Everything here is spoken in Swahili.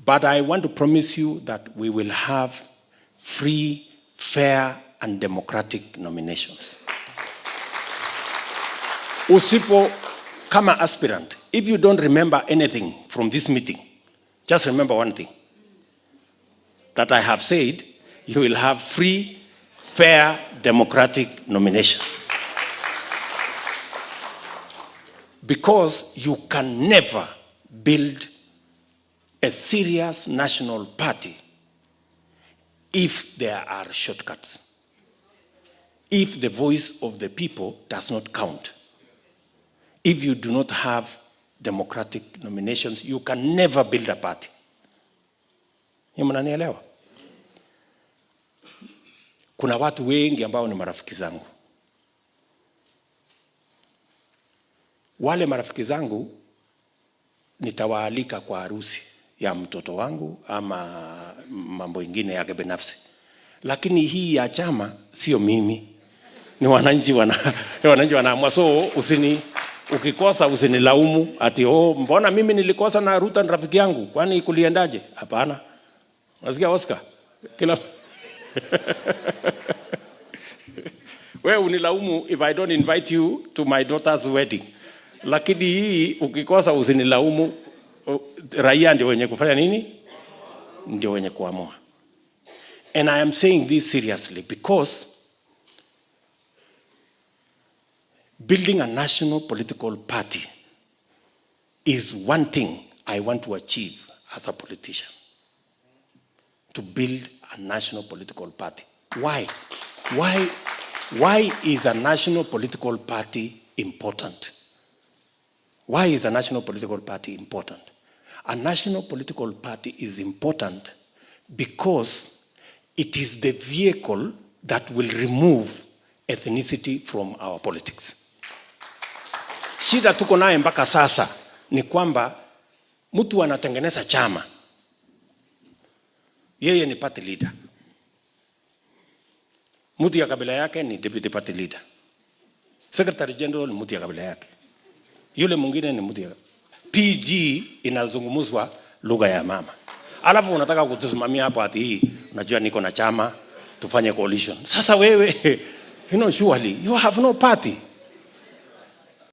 But I want to promise you that we will have free, fair and democratic nominations. Usipo kama aspirant, if you don't remember anything from this meeting, just remember one thing that I have said: you will have free, fair, democratic nomination. Because you can never build a serious national party if there are shortcuts, if the voice of the people does not count, if you do not have democratic nominations, you can never build a party. Mnanielewa? Kuna watu wengi ambao ni marafiki zangu. Wale marafiki zangu nitawaalika kwa harusi ya mtoto wangu ama mambo ingine yake binafsi, lakini hii ya chama sio mimi, ni wananchi wana, wananchi wanaamua. So usini ukikosa usinilaumu ati oh, mbona mimi nilikosa na Ruto ni rafiki yangu, kwani kuliendaje? Hapana, unasikia Oscar, kila wewe unilaumu if I don't invite you to my daughter's wedding, lakini hii ukikosa usinilaumu. Raia ndio wenye kufanya nini? Ndio wenye kuamua. And I am saying this seriously because building a national political party is one thing I want to achieve as a politician. To build a national political party. Why? Why, why is a national political party important? Why is a national political party important? A national political party is important because it is the vehicle that will remove ethnicity from our politics. Shida tuko naye mpaka sasa ni kwamba mtu anatengeneza chama, yeye ni party leader, mtu ya kabila yake ni deputy party leader, secretary general ni mtu ya kabila yake, yule mwingine ni mtu ya PG, inazungumzwa lugha ya mama, alafu unataka kutusimamia hapo ati hii, unajua niko na chama tufanye coalition. Sasa wewe, you know, surely you have no party.